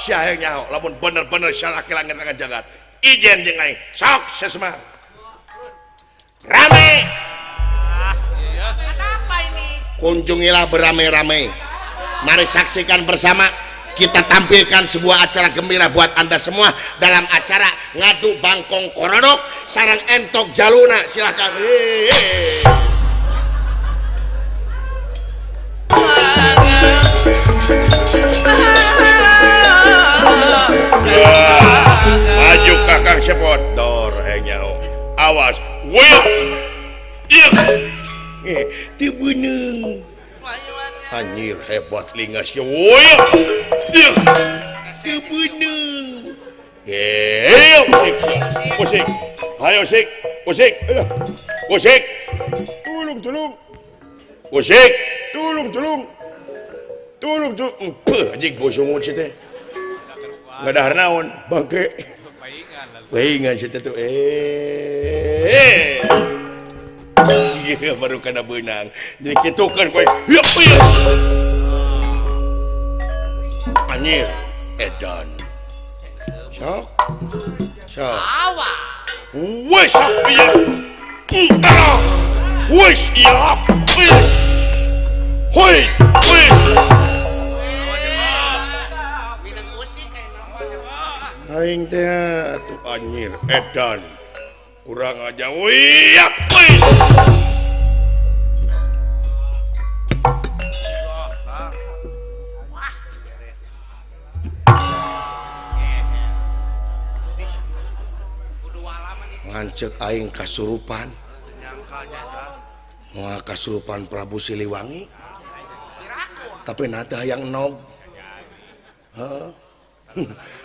sia hayang nyaho lamun bener-bener salaki langit tangan jagat. Ijen jeung aing. Sok sesema. Rame. Apa ini? Kunjungilah beramai-ramai. Mari saksikan bersama. Kita tampilkan sebuah acara gembira buat Anda semua dalam acara ngadu bangkong korodok sarang entok jaluna. Silahkan. Maju Kakang Cepot dor nyaho. Awas. Wih. Teu beunang. Anjir hebat lingas ya. Wih. Teu beunang. Musik. Ayo sik, musik. Musik. Tulung, tulung. Musik, tulung, tulung. Tulung, tulung. Peuh anjing bosungut si teh. Ngadahar naon, bangke. Paingan si teh tuh. Iya baru kana beunang. Jadi kitu kan kowe. Yeuh, yeuh. Anjir, edan. Sok. Sok. Awa. Wes ieu. Wes ieu. Hoi, wes. Aing teh atuh anjir edan. Kurang aja. Wih, wes. Ngancek aing kasurupan. Moal kasurupan Prabu Siliwangi. Tapi nata hayang nog. Heeh.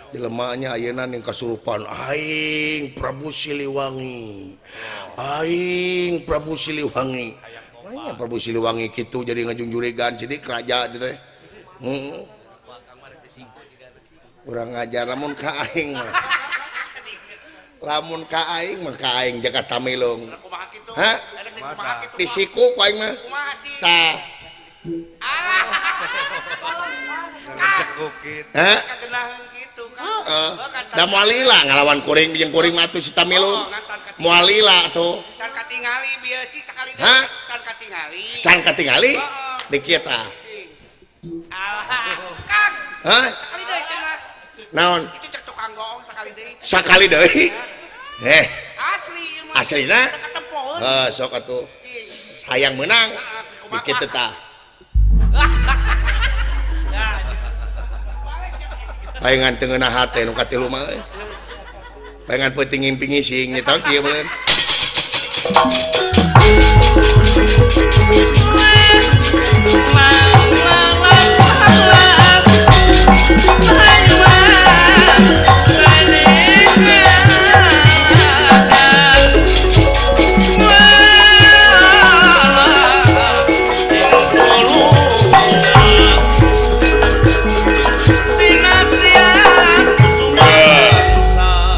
Dilemahnya ayeuna ning kasurupan aing Prabu Siliwangi. Aing Prabu Siliwangi. Lainnya Prabu Siliwangi kitu jadi ngajungjurigan sidik raja teh. Heeh. Urang ngajar lamun ka aing mah. Lamun ka aing mah ka aing jaga tamilung. Hah? Disiku ku aing mah. Tah. Hah? Heeh. Da moal lila ngalawan kuring jeung kuring mah atuh si tamilung. Moal lila atuh. Can katingali bieu sih sakali deui. Can katingali. Can katingali? Di kieu tah. Alah, Kang. Hah? Sakali deui cenah. Naon? Itu cek tukang goong sakali deui. Sakali deui? Asli ieu mah. Aslina? Katempoeun. Heuh, sok atuh. Hayang meunang. Di kitu tah. Paingan teu ngeunah hate nu katilu mah euy. Paingan peuting ngimpi ngising nya tah kieu meureun.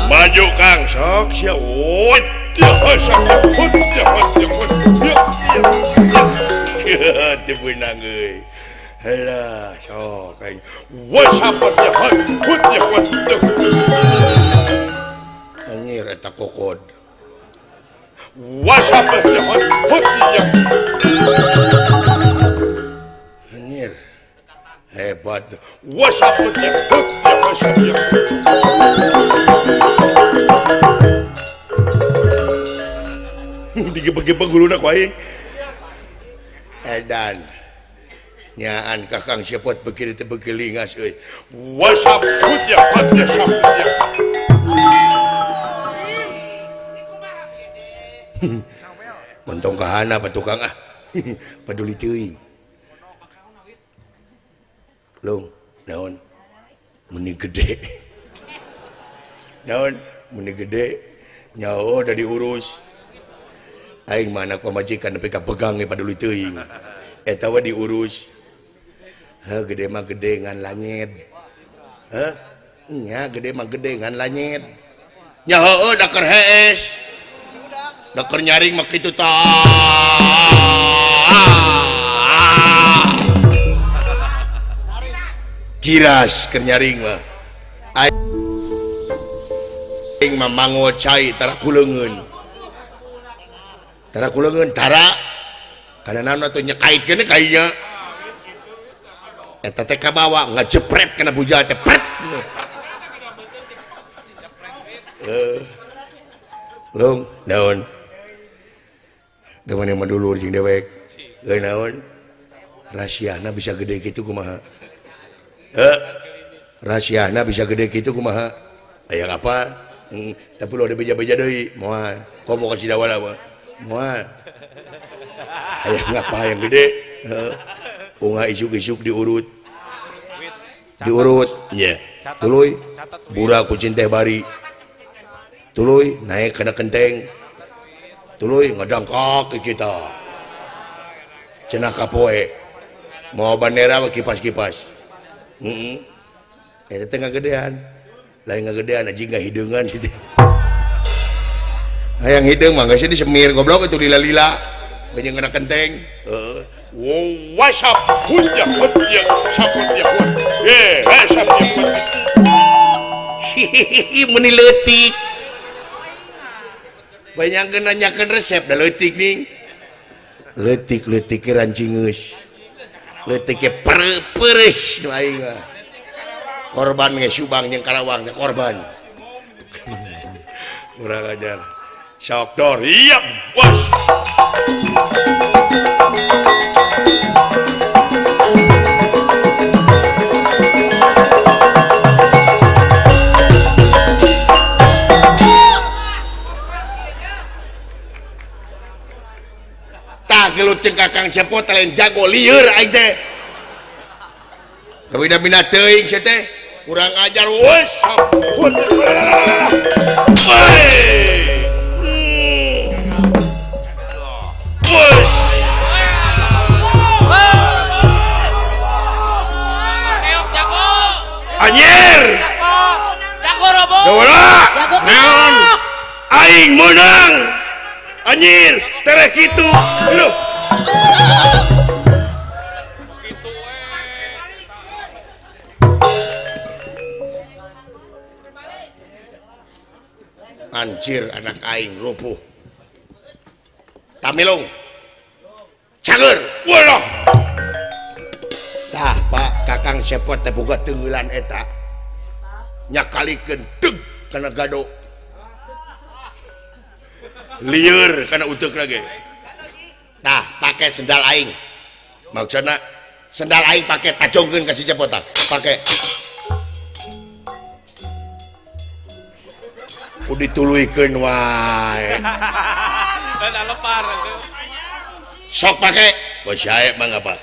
Maju Kang sok sia. Teu beunang euy. Halah sok aing. Anjir eta kokod. Anjir. Hebat. Digebeg-gebeg huluna ku aing. Edan. Nyaan Kakang Cepot beuki teu beuki lingas euy. Mentong kahana patukang ah. Paduli teuing. Lung, naon? Meni gede. Naon? Meni gede. Nyaho da diurus. Aing mah anak pamajikan nepi ka pegang ge paduli teuing. Eta we diurus. Heuh gede mah gede ngan langit. Heuh? Nya gede mah gede ngan langit. Nya heueuh da keur hees. Da keur nyaring mah kitu tah. Giras keur nyaring mah. Aing mah mango cai tara kuleungeun. Tara kuleungeun tara. Kana naon atuh nyekaitkeun kainya. Eta teh kabawa ngajepret kana bujal teh pret. Lung naon? Dewan mah dulur jeung dewek. Euy naon? Rahasiana bisa gede kitu kumaha? Heuh. Rahasiana bisa gede kitu kumaha? Aya apa? Tapi lu ada beja-beja deui, moal. Komo ka Sidawala mah. Moal. Aya ngapa yang gede? Heuh. Unga isuk-isuk diurut. Diurut, nya. Tuluy burak kucing teh bari. Tuluy naik kana kenteng. Tuluy ngadangkak ke kita. Cenah kapoe. Mau bandera kipas-kipas. Heeh. Eta teh ngagedean. Lain ngagedean anjing ngahideungan sih teh. Hayang hideung mah geus disemir goblok itu lila-lila. Banyak ngena kenteng. Heeh. Wow, wasap hunya hunya saputnya hun. Ye, saputnya. Hihihi meuni leutik. Banyak nanyakeun resep da leutik ning. Leutik-leutik rancingeus. Leutik ge pereus nu aing mah. Korban ge Subang jeung Karawang teh korban. Kurang ajar. Sok dor, iya, bos. Tah gelut jeung Kakang Cepot lain jago lieur aing teh. Kabina-bina teuing sia teh. Kurang ajar wes. Anjir. Jago Naon? Aing menang. Anjir, tereh kitu. Loh. Anjir anak aing rubuh. Tamilung. Cager. Walah. Tah Pak Kakang Cepot teh boga teungeulan eta. Nyakalikeun deg kana gado. Lieur kana uteuk lagi. Tah pake sendal aing. Maksudna sendal aing pake tajongkeun ka si Cepot tah. Pake. Dituluykeun wae. Sok pake. Geus sae mah ngapa.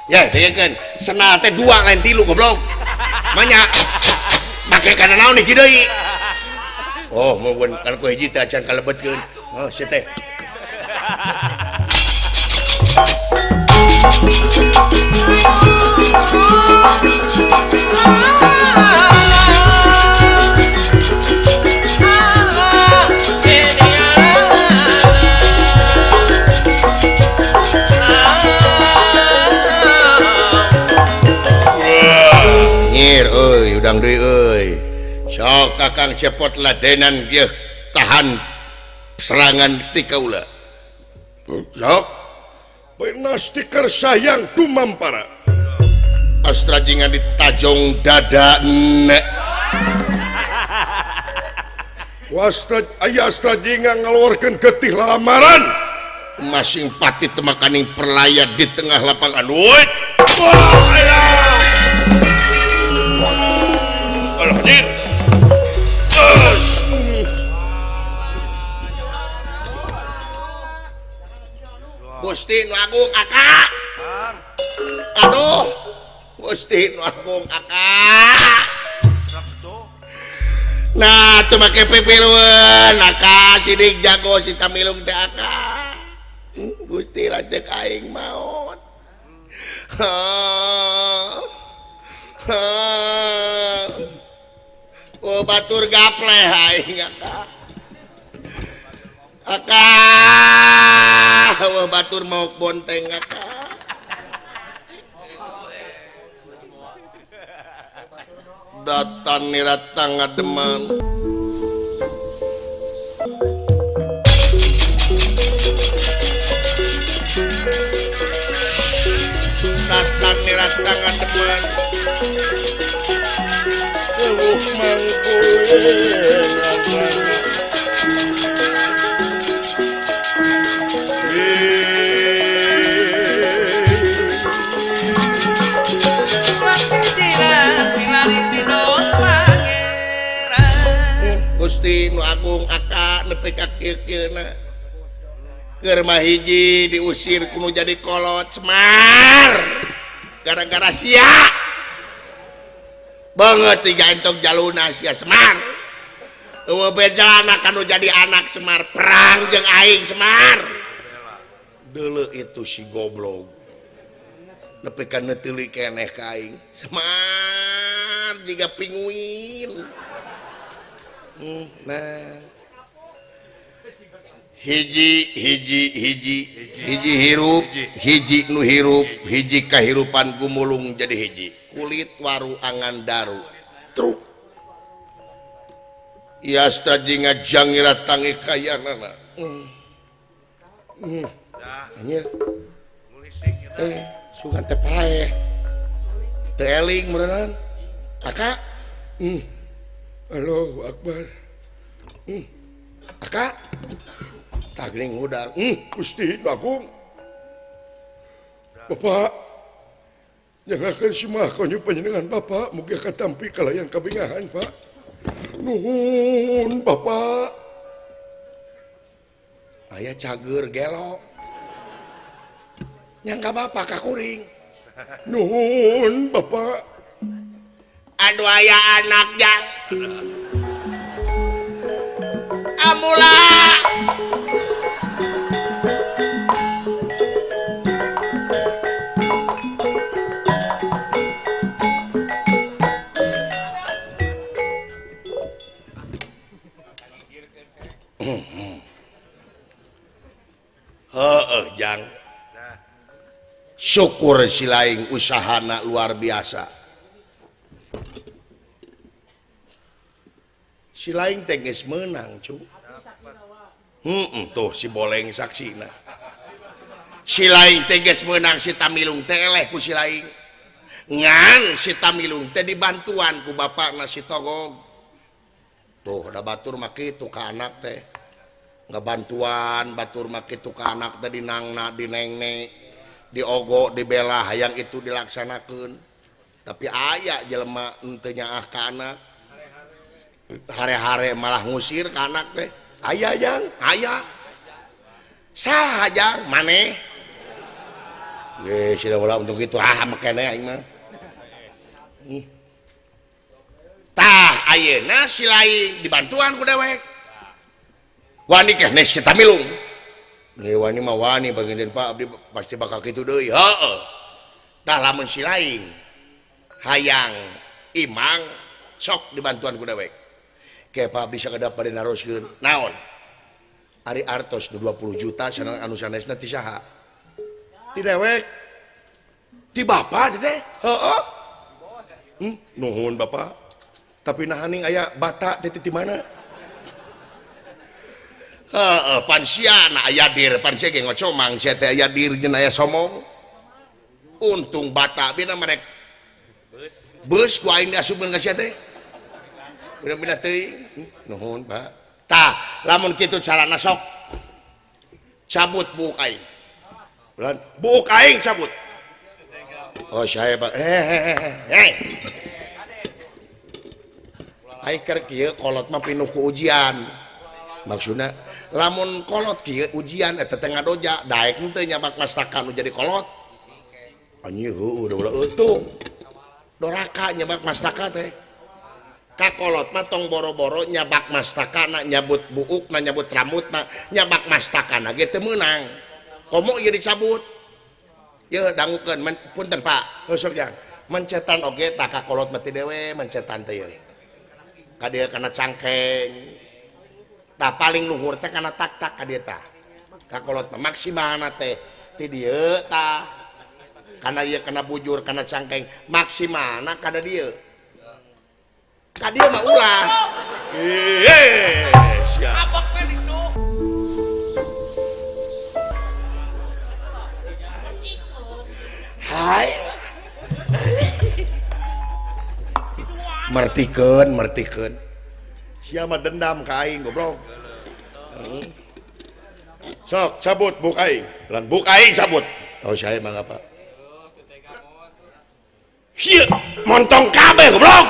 Ya, dengekeun. Sendal teh dua lain tilu goblok. Manya. Make kana naon hiji deui? Oh, mun kana ku hiji teh acan kalebetkeun. Oh, sia teh. Nyir euy, udang deui euy. Sok Kakang Cepot ladenan ieu tahan serangan ti kaula. Sok penastikar sayang dumampara. Astra jingan ditajong dada nek. Wastra aya astra jingan ngaluarkeun getih lalamaran. Masing pati temakaning perlaya di tengah lapangan. Woi. Wah, aya. Anjir. Gusti nu agung aka. Aduh. Gusti nu agung aka. Nah, teu make pipilueun aka sidik jago si Tamilung teh aka. Gusti lanceuk aing maot. Oh, batur gapleh aing aka. Aka, oh, batur mau bonteng aka. Datan niratang ngademan. Datan niratang ngademan. Eueuh mangkuling. Gusti nu agung aka nepi ka kieu-kieuna. Keur mah hiji diusir kudu jadi kolot Semar. Gara-gara sia. Banget tiga entok jaluna sia Semar. Eueuh bejalana kanu jadi anak Semar perang jeung aing Semar. Deuleu itu si goblok. Nepi ka neuteuli keneh ka aing. Semar jiga pinguin. Nah hiji hiji hiji hiji hirup hiji nu hirup hiji kahirupan gumulung jadi hiji kulit waru angan daru truk iastra jinga jangira tangi kayanana. Anjir sugan teh paeh teu eling meureunnan aka. Allahu Akbar. Aka tagling hudang. Gusti Agung. Bapak nyangakeun simah konyu panjenengan Bapak mugi katampi kalayan kabingahan Pak. Nuhun Bapak. Aya cager gelo. Nyangka Bapak ka kuring. Nuhun Bapak. Aduh aya anak jang. Amula. Heeh jang. Syukur si laing usahana luar biasa. Si laing teh geus meunang cu. Tuh si boleng saksina. Si laing teh geus meunang si Tamilung teh eleh ku si laing. Ngan si Tamilung teh dibantuan ku bapakna si Togog. Tuh da batur mah kitu ka anak teh. Ngabantuan batur mah kitu ka anak teh dinangna dinengne diogo dibela hayang itu dilaksanakeun. Tapi aya jelema henteu nyaah ka anak. Hare-hare malah ngusir ka anak teh. Aya jang, aya. Saha jang maneh? Geus sia ulah untung kitu ah makene aing mah. Tah ayeuna si lain dibantuan ku dewek. Wani keneh si Tamilung. Nge wani mah wani baginten Pak abdi pasti bakal kitu deui. Heeh. Tah lamun si lain hayang imang sok dibantuan ku dewek. Ke Pak bisa kedap pada naroskeun naon ari artos 20 juta sanang anu sanesna ti saha ti dewek ti bapak teh heeh. Nuhun bapak tapi nahaning aya bata teh ti mana heeh pansiana aya dir pansia ge ngocomang sia teh aya dir jeung aya somong untung bata bina merek beus ku aing diasupkeun ka sia teh bener-bener teuing. Nuhun Pak. Tah lamun kitu carana sok cabut buuk aing. Buuk aing cabut. Oh saya Pak. Hei. Aing keur kieu kolot mah pinuh ku ujian. Maksudna lamun kolot kieu ujian eta teh ngadoja daek henteu nyabak mastaka nu jadi kolot. Anjir heueuh da ulah eutuh. Doraka nyabak mastaka teh. Kakolot mah tong boro-boro nyabak mastakana nyabut buukna nyabut rambutna nyabak mastakana ge teu meunang komo ieu dicabut yeuh dangukeun punten Pak heuh sok jang mencetan oge tah kakolot mah ti dewe mencetan teh yeuh ka dieu kana cangkeng tah paling luhur teh kana tak-tak ka dieu tah kakolot mah maksimalna teh ti dieu tah kana ieu kana bujur kana cangkeng maksimalna kana dieu. Ka dieu mah ulah. Eh, siap. Abok we ditu. Hai. Mertikeun, mertikeun. Sia mah dendam ka aing goblok. Sok cabut buk aing. Lan buk aing cabut. Oh saya mah apa? Hieu, montong kabeh goblok.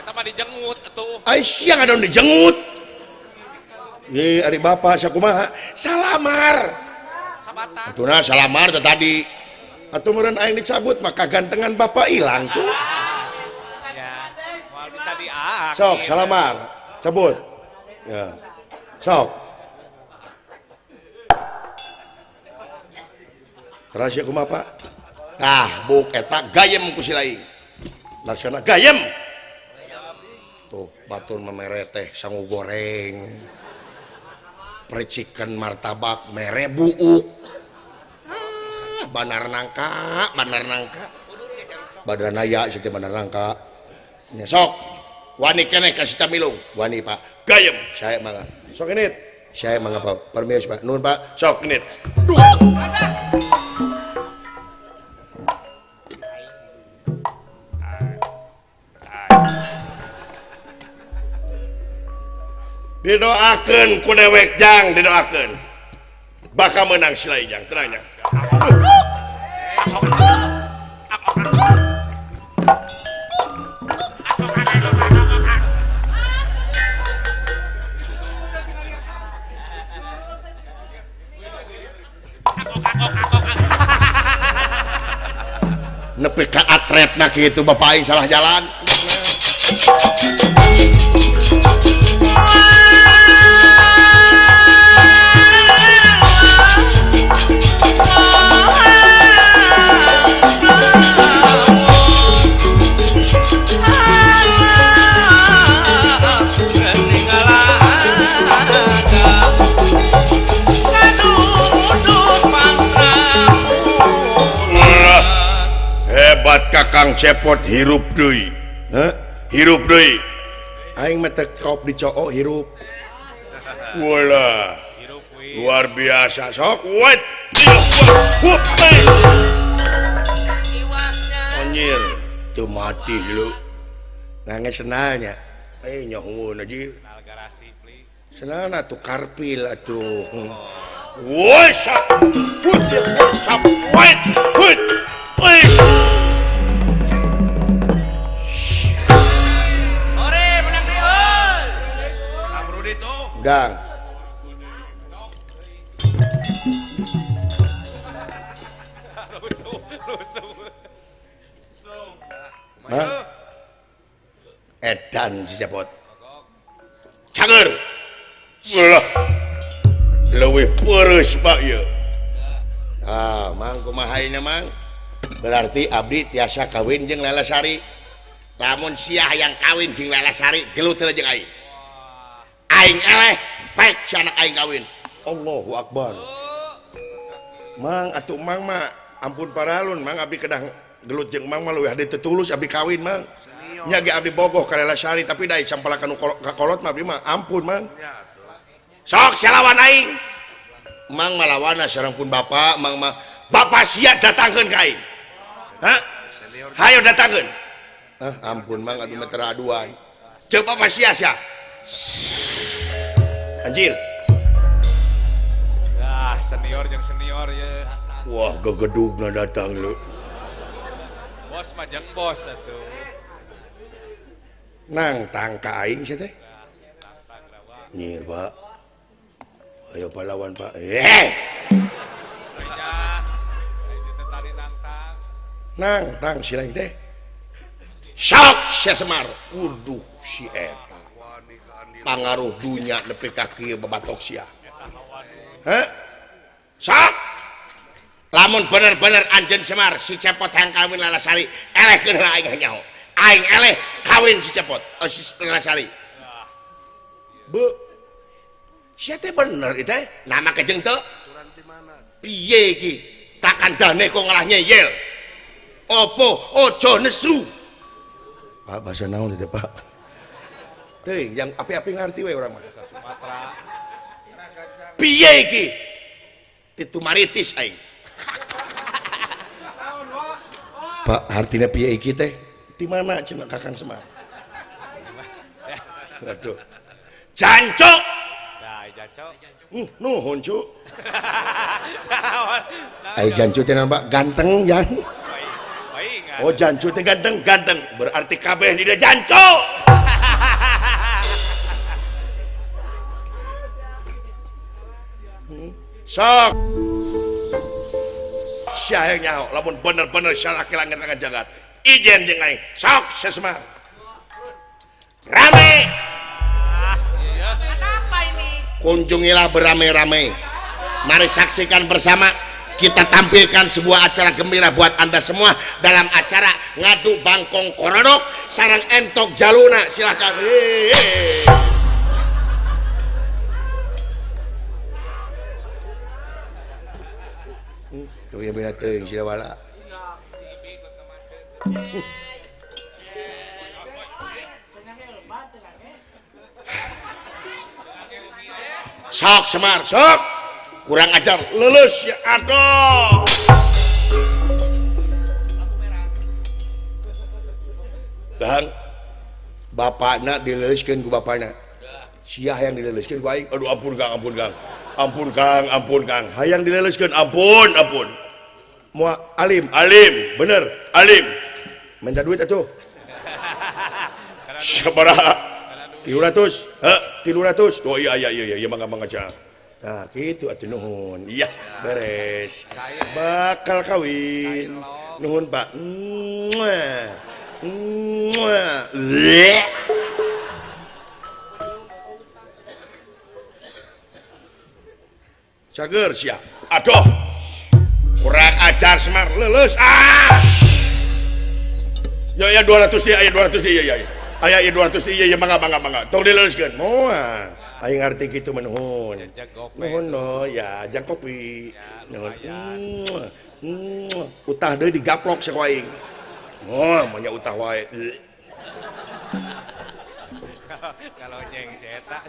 Eta mah dijengut atuh. Ai sia ngadon dijengut. Ye ari bapak sakumaha? Salamar. Sabatan. Atuna salamar teh tadi. Atuh meureun aing dicabut maka gantengan bapak ilang cu. Ya, moal bisa diaak. Sok salamar, cabut. Ya. Sok. Terus ya kumaha Pak? Tah buk eta gayem ku si lain. Laksana gayem. Tuh batur memere teh sangu goreng. Percikan martabak mere buuk. Bandar nangka, bandar nangka. Badanaya sia teh bandar nangka. Nya sok. Wani keneh ka si Tamilung. Wani Pak. Gayem saya mangga. Sok init. Saya mangga Pak. Permios Pak. Nuhun Pak. Sok init. Duh. Didoakeun ku dewek jang, didoakeun. Bakal menang si Lai jang, tenang jang. Nepi ka atretna kitu bapak aing salah jalan. Hebat Kakang Cepot hirup deui. Heh, hirup deui. Aing mah teh kop dicook hirup. Wala. Luar biasa sok. Wet. Anjir, teu mati lu. Nangis senalnya. Eh nyahoeun aja. Senalna tuh karpil atuh. Woi sap. Sap. Wet. Wet. Ore menang deui euy. Amrudi tuh. Dang. Rusuh, rusuh. Hah? Edan si Cepot. Cager. Ulah. Leuwih peureuh Pak ieu. Ah, Mang kumaha ieu Mang? Berarti abdi tiasa kawin jeung Lelasari. Lamun sia hayang kawin jeung Lelasari, gelut heula jeung aing. Aing eleh, pek si anak aing kawin. Allahu Akbar. Mang atuh Mang mah ampun paralun Mang abdi kedah gelut jeung Mang mah leuwih hade teu tulus abdi kawin Mang. Nya ge abdi bogoh ka Lelasari tapi da sampalakan nu kakolot mah abdi mah ampun Mang. Sok salawan aing. Mang mah lawanna sareng pun bapak, Mang mah bapak sia datangkeun ka aing. Hah? Hayo datangkeun. Ah, ampun Mang aduh mah teraduan. Ceuk bapak sia sia. Anjir. Ah, senior jeung senior ye. Wah, gegedugna datang lu. Bos mah jeung bos atuh. Nang tangka aing sia teh. Nyir, Pak. Ayo pahlawan, Pak. Eh. Nang tang si lain teh. Sok sia Semar. Waduh si eta. Pangaruh dunya nepi ka kieu babatok sia. Heh? Sok. Lamun bener-bener anjeun Semar si Cepot hayang kawin Lelasari, elehkeun heula aing nyaho. Aing eleh kawin si Cepot, oh, si Lelasari. Bu. Sia teh bener ieu teh, nama kejeng teu. Piye iki? Takandane kok ngalah nyeyel. Apa aja nesu. Pak bahasa naon teh Pak? Teuing yang api-api ngarti we urang mah. Sumatera. Piye iki? Titu maritis aing. Pak artinya piye iki teh? Di mana cenah Kakang Semar? Aduh. Jancuk. Nah, jancuk. Nuhun cuk. Ai jancuk teh nambah ganteng yang. Oh jancu teh ganteng, ganteng berarti kabeh di jancu. Sok sia hayang nyaho lamun bener-bener salaki langit tangan jagat ijen jeung aing sok Semar rame. Apa ini? Kunjungilah beramai-ramai, mari saksikan bersama. Kita tampilkan sebuah acara gembira buat Anda semua dalam acara ngadu bangkong korodok sarang entok jaluna. Silakan. Kemudian teuing sia wala. Sok Semar, sok. Kurang ajar, lulus ya aduh. Bang, bapakna dileuskeun ku bapakna. Sia hayang dileuskeun ku aing. Aduh ampun Kang, ampun Kang. Ampun Kang, ampun Kang. Hayang dileuskeun, ampun, ampun. Moal alim, alim, bener, alim. Minta duit atuh. Sabaraha? 300. Heh, 300. Oh iya iya iya iya mangga mangga cah. Nah, gitu atuh nuhun. Iya, beres. Bakal kawin. Nuhun, Pak. Muah. Muah. Cager sia. Aduh. Kurang ajar Semar, leuleus. Ah. Ya ya 200 dia, aya 200 dia, ya ya. Aya 200 dia, ya mangga mangga mangga. Tong dileuleuskeun. Moal. Aing ngarti kitu mah nuhun. Nuhun no, ya jang kopi. Nuhun. Utah deui digaplok saku aing. Moal mah nya utah wae. Kalau nyeng si eta.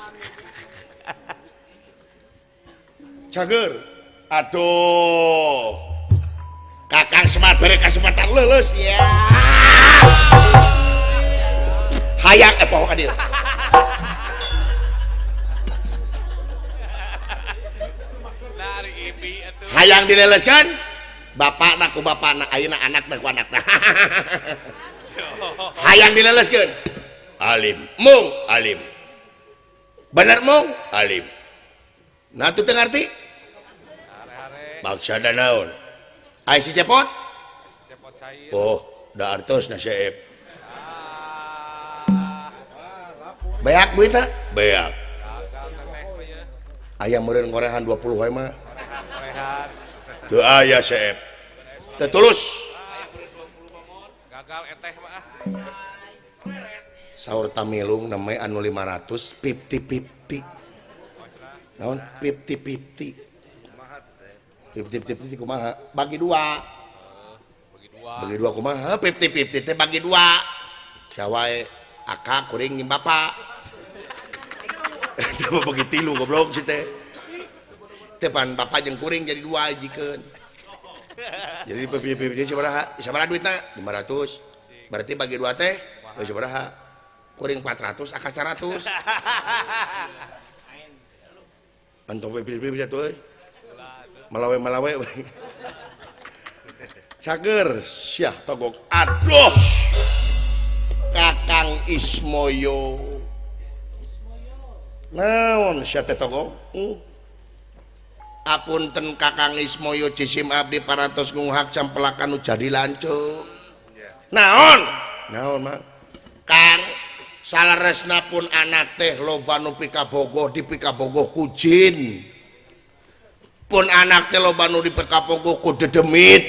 Cager. Aduh. Kakang Semar bere kasempatan leuleus. Ya. Hayang poho ka dieu. Hayang dileleskan bapakna ku bapakna ayeuna anakna ku anakna. Hayang dileleskeun alim mung alim bener mung alim. Nah tuh teu ngarti maksudna naon? Ai si Cepot oh da artosna seep beak duitna beak aya meureun ngorehan 20 wae mah. Teu aya seep. Teu tulus. Gagal eteh mah. Saur tamilung namanya anu 500 50-50. Naon 50-50. 50-50 kumaha? Bagi dua. Bagi dua kumaha? 50-50 teh bagi dua. Sawae akak kuring jeung bapak. Coba bagi tilu goblok si teh. Tepan bapak jeung kuring jadi dua jikeun. Jadi pipi-pipi sabaraha? Sabaraha duitna? 500. Berarti bagi dua teh geus sabaraha? Kuring 400 akak 100. Antong pipi-pipi atuh euy. Malawe-malawe. Cager sia togok. Aduh. Kakang Ismoyo. Naon sia teh togok? Apunten Kakang Ismoyo jisim abdi parantos ngunghak campelakan nu jadi lanceuk. Naon? Naon Mang? Kang saleresna pun anak teh loba nu pikabogoh dipikabogoh ku jin. Pun anak teh loba nu dipikabogoh ku dedemit.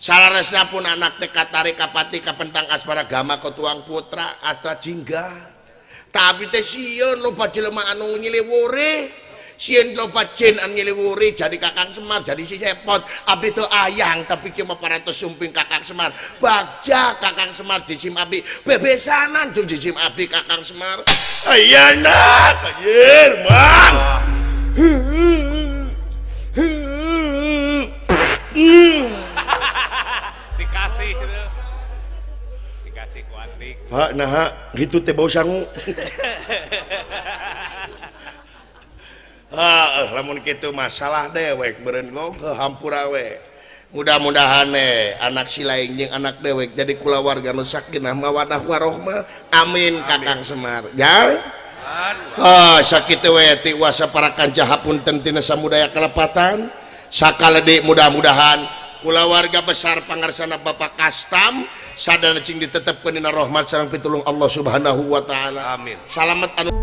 Saleresna pun anak teh katarik kapati kapentang asmara gama ketuang putra astra jingga. Tapi teh sieun loba jelema anu nyiliwure. Sieun loba jin anu nyiliwuri jadi Kakang Semar jadi si Cepot. Abdi teu ayang tapi kieu mah parantos sumping Kakang Semar. Bagja Kakang Semar jisim abdi bebesanan jeung jisim abdi Kakang Semar. Ayeuna anjir Mang. Dikasih gitu. Dikasih ku Andik. Pak nah gitu teh bau sangu. Ah, lamun kitu masalah dewek meureun gong hampura we. Mudah-mudahan anak si lain jeung anak dewek jadi kulawarga nu sakinah mawadah warohmah. Amin Kakang Semar. Ya. Ah, sakitu we ti wasa para kanca hapunten tina samudaya kalepatan. Sakalede mudah-mudahan kulawarga besar pangarsana Bapak Kastam sadana cing ditetepkeun dina rahmat sareng pitulung Allah Subhanahu wa taala. Amin. Salamet anu